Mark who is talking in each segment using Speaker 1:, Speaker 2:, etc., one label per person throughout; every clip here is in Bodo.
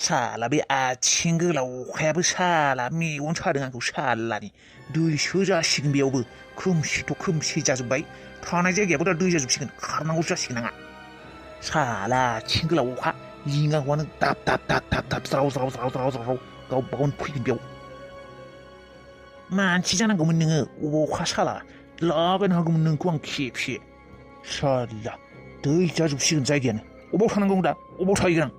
Speaker 1: साला बे आथिं गोलाव अखायाबो साला मेगन सादों आंखौ सालानि दैसो जासिगोन बेयावबो खोमसिथ' खोमसि जाजोब्बाय थानाय जायगायाबो दा दै जाजोबसिगोन खारनांगौ जासिगोन आंहा साला आथिं गोलाव अखा लिङा हौवानो दाब दाब दाब दाब दाब ज्राव ज्राव ज्राव ज्राव ज्राव गावबा गावनो फैगोन बेयाव मानसि जानांगौमोन नोङो अखा साला लाबायनो हागौमोन नोंखौ आं खेबसे साला दै जाजोबसिगोन जायगायानो अबाव थानांगौ दा अबाव थाहैगोन आं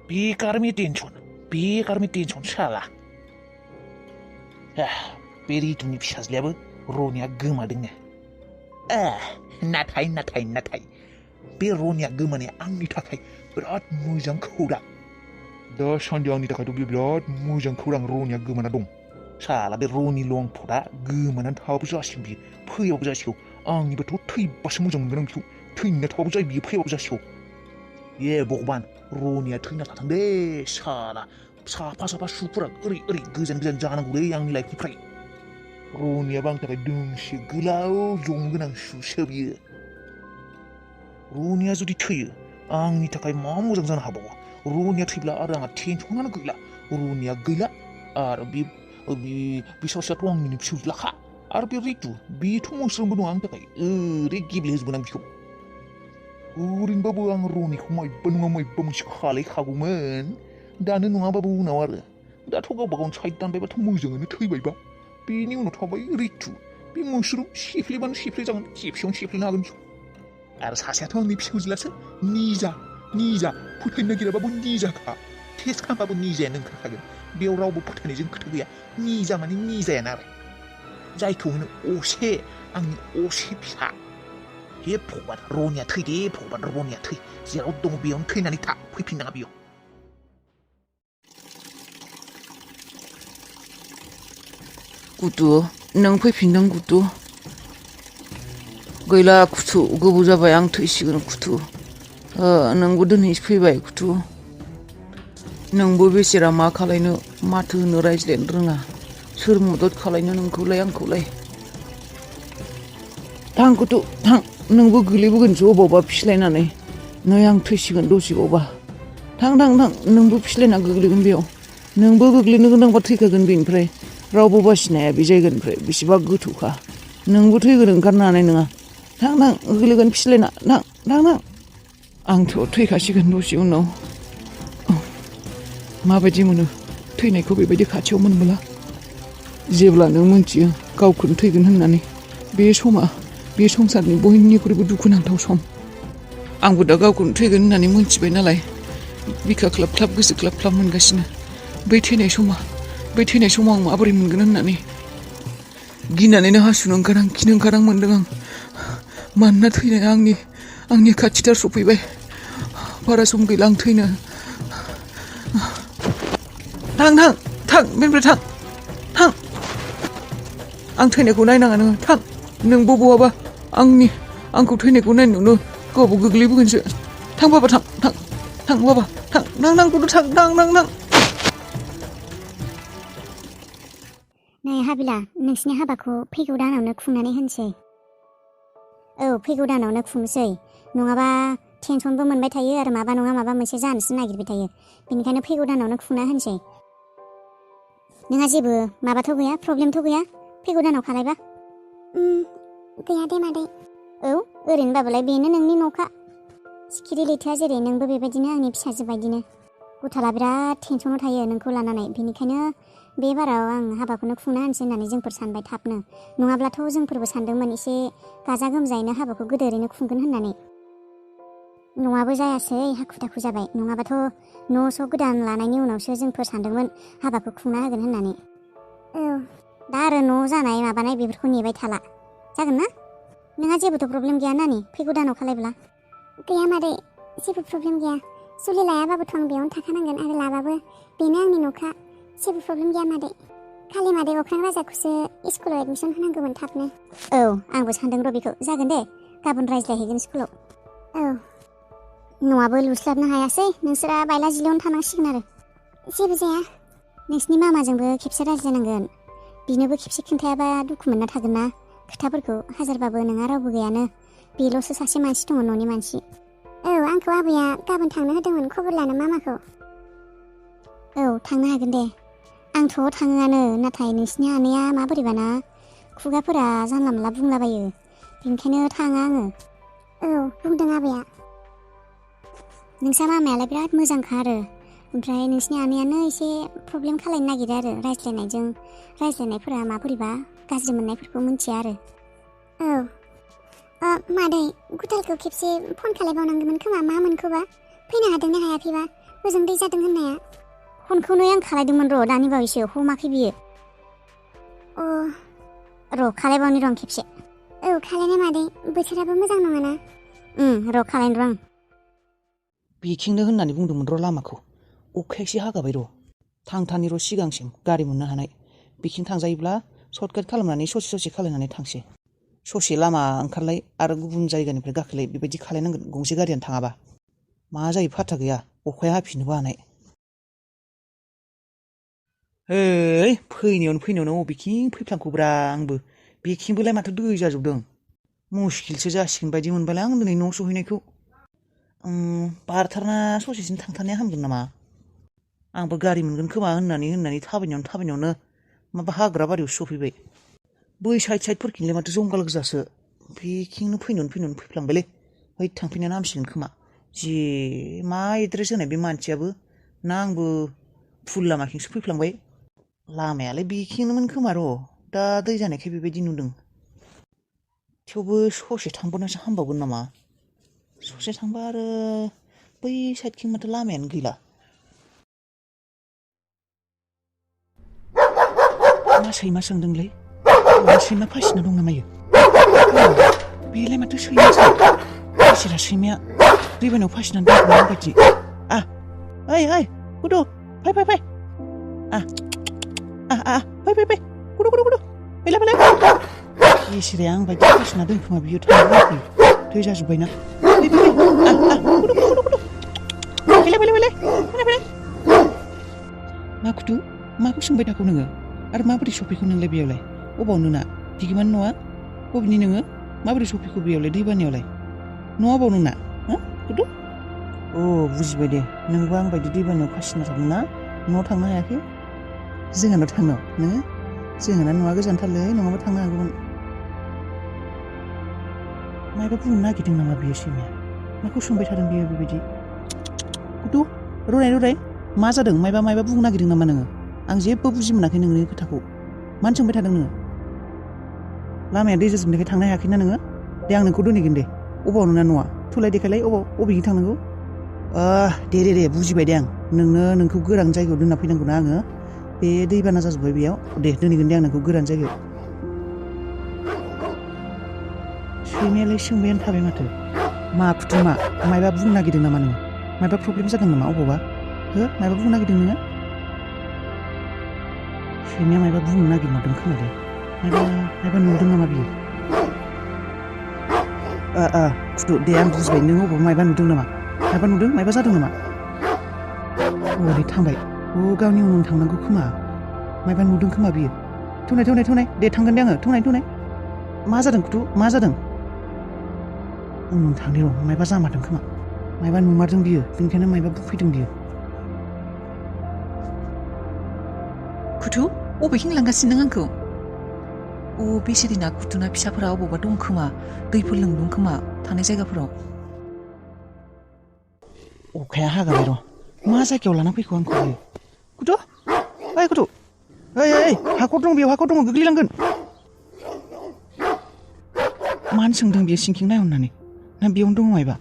Speaker 1: बेकार में टेनसन साला बे रितुनि फिसाज्लायाबो रनिया गोमादोंनो नाथाय बे रनिया गोमानाया आंनि थाखाय बिराद मोजां खौरां दासान्दि आंनि थाखायथ' बे बिराद मोजां खौरां रनिया गोमाना दं साला बे रनि लंफदा गोमानानै थाबाबो जासिगोन बियो फैबाबो जासिगौ आंनिबाथ' थैबासो मोजां मोनगोन आं बिखौ थैनो थाबाबो जायो बियो फैबाबो जासिगौ ए भगबान रनिया थैना थाथों दे साला साफा सुफोरा ओरै गोजान जानांगौलै आंनि लाइफनिफ्राय रनियाबो आंनि थाखाय दोंसे गोलाव जम गोनां सुसो बियो रनिया जुदि थैयो आंनि थाखाय मा मोजां जानो हाबावो रनिया थैब्ला आरो आंहा टेनसनानो गैला रनिया गैला आरो बे सासेयाथ' आंनिनो फिसौज्लाखा आरो बे रितु बेथ' मोस्रोमबो नङा आंनि थाखाय ओरै गेब्लेहोजोबगोन आं बिखौ ओरैनोबाबो आं रनिखौ मायबा नङा मायबा मोनसे खालायखागौमोन दानो नङाबाबो उनाव आरो दाथ' गावबा गावनि साइड दानबायबाथ' मोजाङैनो थैबायबा बेनि उनाव थाबाय रितु बे मोस्रोम सेफ्लेबानो सेफ्लेजागोन खेबसेयावनो सेफ्लेनो हागोन बिखौ आरो सासेयाथ' आंनि फिसौज्लासो निजा फोथायनो नागिराबाबो निजाखा टेस्ट खालामबाबो निजायानो ओंखारखागोन बेयाव रावबो फोथायनायजों खोथा गैया निजा माने निजायानो आरो जायखौ होनो असे आंनि असे फिसा हे भगबान रनिया थै दे भगबान रनिया थै जेराव दङ बेयावनो थैनानै था फैफिननाङा बेयाव
Speaker 2: गुदु नों फैफिनदों गुदु गैला कुथु गोबाव जाबाय आं थैसिगोन कुथु नोंबो दिनैसो फैबाय कुथु नोंबो बेसेरा मा खालायनो माथो होनो रायज्लायनो रोङा सोर मदद खालायनो नोंखौलाय आंखौलाय थां कुथु थां नोंबो गोलैबोगोनसो अबावबा फिस्लायनानै नै आं थैसिगोन दसेबावबा थां नोंबो फिस्लायना गोग्लैगोन बेयाव नोंबो गोग्लैनो गोनांबा थैखागोन बेनिफ्राय रावबो बासिनो हाया बे जायगानिफ्राय बेसेबा गोथौखा नोंबो थैगोन ओंखारनो हानाय नङा थां गोग्लैगोन फिस्लायना थां आंथ' थैखासिगोन दसे उनाव माबायदि मोनो थैनायखौ बेबायदि खाथियाव मोनबोला जेब्ला नों मोनथियो गावखौनो थैगोन होननानै बे समा बे संसारनि बयनिख्रुइबो दुखुनांथाव सम आंबो दा गावखौनो थैगोन होननानै मोनथिबाय नालाय बिखा ख्लाब ख्लाब गोसो ख्लाब ख्लाब मोनगासिनो बै थैनाय समाव आं माबोरै मोनगोन होननानै गिनानैनो हासुनो ओंखारां खिनो ओंखारां मोनदों आं मानोना थैनाया आंनि खाथिथार सफैबाय बारा सम गैला आं थैनो थां बेनिफ्राय थां आं थैनायखौ नायनाङा नोङो थां नोंबो बहाबा आंखौ थैनायखौ नायनो गावबो गोग्लैबोगोनसो थां बाबा थां बाबा थां गुदु थां
Speaker 3: नै हाबिला नोंसिनि हाबाखौ फैगौ दानावनो खुंनानै होनसै फैगौ दानावनो खुंसै नङाबा टेनसनबो मोनबाय थायो आरो माबा नङा माबा मोनसे जानोसो नागिरबाय थायो बेनिखायनो फैगौ दानावनो खुंना होनसै नोंहा जेबो माबाथ' गैया प्रब्लेमथ' गैया फैगौ दानाव खालायबा गैया दे मादै ओरैनोबाबोलाय बेनो नोंनि न'खा सिखिरि लैथोआ जेरै नोंबो बेबायदिनो आंनि फिसाजो बायदिनो गुथाला बिराद टेनसनाव थायो नोंखौ लानानै बेनिखायनो बे बाराव आं हाबाखौनो खुंना होनसै होननानै जोंफोर सानबाय थाबनो नङाब्लाथ' जोंफोरबो सानदोंमोन एसे गाजा गोमजायैनो हाबाखौ गोदोरैनो खुंगोन होननानै न'आबो जायासै हाखु दाखु जाबाय नङाबाथ' न' स' गोदान लानायनि उनावसो जोंफोर सानदोंमोन हाबाखौ खुंना होगोन होननानै दा आरो न' जानाय माबानाय बेफोरखौ नेबाय थाला जागोन ना नोंहा जेबोथ' प्रब्लेम गैया नानि फैगौ दानाव खालायब्ला गैया मादै जेबो प्रब्लेम गैया जुलि लायाबाबोथ' आं बेयावनो थाखानांगोन आरो लाबाबो बेनो आंनि न'खा जेबो प्रब्लेम गैया मादै खालि मादै अख्रां राजाखौसो स्कुलाव एडमिसन होनांगौमोन थाबनो आंबो सानदों र' बेखौ जागोन दे गाबोन रायज्लायहैगोन स्कुलाव न'आबो लुस्लाबनो हायासै नोंसोरा बायला जिलायावनो थानांसिगोन आरो जेबो जाया नोंसिनि मामाजोंबो खेबसे रायज्लायनांगोन बिनोबो खेबसे खिन्थायाबा दुखु मोनना थागोन ना खोथाफोरखौ हाजारबाबो नोंहा रावबो गैयानो बेल'सो सासे मानसि दङ न'नि मानसि आंखौ आबैया गाबोन थांनो होदोंमोन खबर लानो मामाखौ औ थांनो हागोन दे आंथ' थाङोआनो नाथाय नोंसिनि आनैया माबोरैबाना खुगाफोरा जानला मोनला बुंलाबायो बेनिखायनो थाङा आङो औ बुंदों आबैया नोंसा मामायालाय बिराद मोजांखा आरो ओमफ्राय नोंसिनि आनैयानो एसे प्रब्लेम खालायनो नागिरो आरो रायज्लायनायफोरा माबोरैबा गाज्रि मोननायफोरखौ मिन्थिया आरो औ मादै गुटालखौ खेबसे फन खालायबावनांगौमोन खोमा मा मोनखोबा फैनो हादोंना हायाखैबा ओजों दै जादों होननाया फनखौनो आं खालायदोंमोन र' दानि बावैसो हमाखै बियो र' खालायबावनि र' आं खेबसे औ खालायनाय मादै बोथोराबो मोजां नङाना र' खालायनो र' आं
Speaker 2: बेखिंनो होननानै बुंदोंमोन र' लामाखौ अखाया एसे हागाबाय र' थांथानि र' सिगांसिम गारि मोननो हानाय बेखिं थांजायोब्ला सर्टकाट खालामनानै ससे खालायनानै थांसै ससे लामा ओंखारलाय आरो गुबुन जायगानिफ्राय गाखोलाय बेबायदि खालायनांगोन गंसे गारियानो थाङाबा मा जायो फात्ता गैया अखाया हाफिननोबो हानाय फैनायावनो अबेखिं फैफ्लांखोब्रा आंबो बेखिंबोलाय माथो दै जाजोबदों मुस्किलसो जासिगोन बायदि मोनबायलां आं दिनै न' सहैनायखौ बारथारना ससेसिम थांथारनाया हामगोन नामा आंबो गारि मोनगोन खोमा होननानै थाबायनायावनो माबा हाग्रा बारियाव सफैबाय बै साइडफोरखिनलाय माथो जंगाल गोजासो बेखिंनो फैनायावनो फैफ्लांबायलै हैद थांफिननायानो हामसिगोन खोमा जि मा एड्रेस होनाय बे मानसियाबो ना आंबो फुल लामाखिंसो फैफ्लांबाय लामायालाय बेखिनोमोन खोमा र' दा दै जानायखाय बेबायदि नुदों थेवबो ससे थांबावनासो हामबावगोन नामा ससे थांबा आरो बै साइडखिं माथो लामायानो गैला मा सैमा सोंदोंलै सैमा फासिना दं नामायो बेलाय माथो सैमासो फासिला सैमाया दैबानायाव फासिनानै दं बायदि ओइ गुद' फै फै गुद' इसोरे आं बायदि फासिना दोनखोमा बियो थांनो दै जाजोब्बायना मा कुथु माखौ सोंबाय थाखो नोङो आरो माबोरै सफैखो नोंलाय बेयावलाय अबाव नोंना बिगिमानि न'आ बबेनि नोङो माबोरै सफैखो बेयावलाय दैबानायावलाय न'आ अबाव नोंना कुथु बुजिबाय दे नोंबो आं बायदि दैबानायाव फासिना थादोंना न'आव थांनो हायाखै जोंहानाव थांनो नोङो जोंहाना न'आ गोजानथारलै नङाबा थांनो हागौमोन मायबा बुंनो नागिरदों नामा बियो सैमाया माखौ सोंबाय थादों बियो बेबायदि कुथु रुराय मा जादों मायबा बुंनो नागिरदों नामा नोङो आं जेबो बुजि मोनाखै नोंनि खोथाखौ मानो सोंबाय थादों नोङो लामाया दै जाजोबनायखाय थांनो हायाखैना नोङो दे आं नोंखौ दोनहैगोन दे अबाव नोंना न'आ थुलाय देखायलाय अबेखि थांनांगौ दे बुजिबाय दे आं नोंखौ गोरान जायगायाव दोनना फैनांगौना आङो बे दैबाना जाजोब्बाय बेयाव दे दोनहैगोन दे आं नोंखौ गोरान जायगायाव सैमायालाय सोंबायानो थाबाय माथो मा कुथु मायबा बुंनो नागिरदों नामा नोङो मायबा प्रब्लेम जादों नामा अबावबा मायबा बुंनो नागिरदों नोङो सैमाया मायबा बुंनो नागिरदों खोमा दे मायबा नुदों नामा बियो कुथु दे आं बुजिबाय नों अबाव मायबा नुदों नामा मायबा जादों नामा दे थांबाय गावनि उनाव थांनांगौ खोमा मायबा नुदों खोमा बियो थौनाय दे थांगोन दे आङो थौनाय मा जादों कुथु मा जादों उनाव थांनि र' मायबा जामारदों खोमा मायबा नुमारदों बियो बेनिखायनो मायबा बुंफैदों बियो कुथु अबेखिं लांगासिनो नों आंखौ बेसेरिना कुथुना फिसाफोरा अबावबा दं खोमा दैफोर लोमदों खोमा थानाय जायगाफोराव अखाया हागाबाय र' मा जायगायाव लाना फैखो आंखौ बियो कुथु हाखर दं गोग्लैलांगोन मानो सोंदों बियो सिंखिं नायहरनानै ना बेयावनो दङ मायबा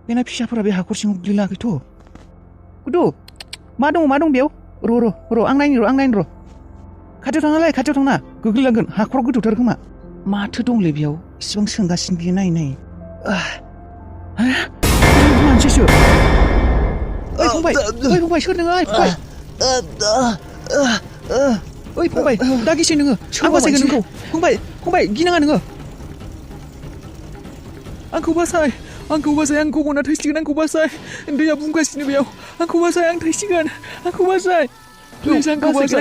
Speaker 2: बेना फिसाफोरा बे हाखर सिङाव गोग्लैलाङाखैथ' कुथु मा दं बेयाव र' आं नायनो र' खाथियाव थांना गोग्लैलांगोन हाखराव गोथौथार खोमा माथो दंलै बेयाव इसिबां सोंगासिनो बियो नायै मानसिसो फंबाय सोर नोङो फंबाय दा गिसै नोङो आं बासायगोन नोंखौ फंबाय गिनाङा नोङो आंखौ बासाय आंखौ गना थैसिगोन आंखौ बासाय दैया बुंगासिनो बेयाव आंखौ बासाय आं थैसिगोन आंखौ बासाय आंखौ बासायगोन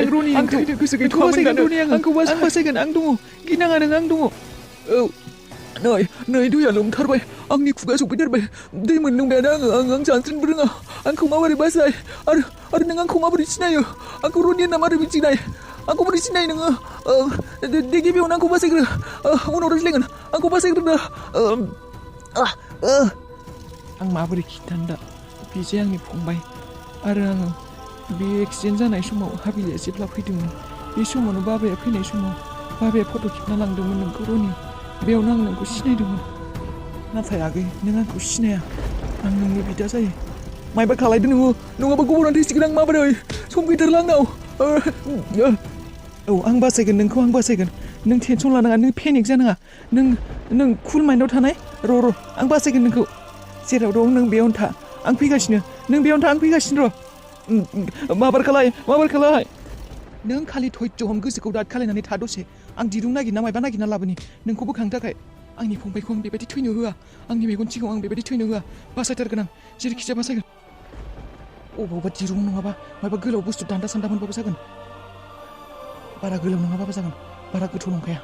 Speaker 2: आं बासायगोन आं दङ गिनाङा नों आं दङ नै दैया लोमथारबाय आंनि खुगा सौफैथारबाय दै मोनलोंबायानो आं सानस्रिनोबो रोङा आंखौ माबोरै बासाय आरो नों आंखौ माबोरै सिनायो आंखौ रनि होनना माबोरै मिथिनाय आंखौ बोरै सिनायो नोङो दे गिबियावनो आंखौ बासायग्रो उनाव रायज्लायगोन आंखौ बासायग्रोनो आं माबोरै खिन्थानो दा बे जे आंनि फंबाय आरो आङो बे एक्सिडेन्ट जानाय समाव हाबिलिया जेब्ला फैदोंमोन बे समावनो बाबाया फैनाय समाव बाबाया फट' खेबना लांदोंमोन नोंखौ रनि बेयावनो आं नोंखौ सिनायदोंमोन नाथाय आगै नों आंखौ सिनाया आं नोंनि बिदा जायो मायबा खालायदो नोङो नङाबा गुबुनाव थैसिगोन आं माबोरै सम गैथारला आंनाव औ आं बासायगोन नोंखौ आं बासायगोन नों टेनसन लानाङा नों पेनिक जानाङा नों कुल माइन्डआव थानाय र' आं बासायगोन नोंखौ जेराव दं नों बेयावनो था आं फैगासिनो नों बेयावनो था आं फैगासिनो र' माबार खालाय नों खालि धैर्य हम गोसोखौ दाद खालायनानै था दसे आं दिरुं नागिरना मायबा नागिरना लाबोनि नोंखौ बोखांनो थाखाय आंनि फंबायखौ आं बेबायदि थैनो होआ आंनि मेगन सिगाङाव आं बेबायदि थैनो होआ बासायथारगोन आं जेरैखिजाया बासायगोन अबावबा दिरुं नङाबा मायबा गोलाव बुस्थु दान्दा सान्दा मोनबाबो जागोन बारा गोलाव नङाबाबो जागोन बारा गोथौ नंखाया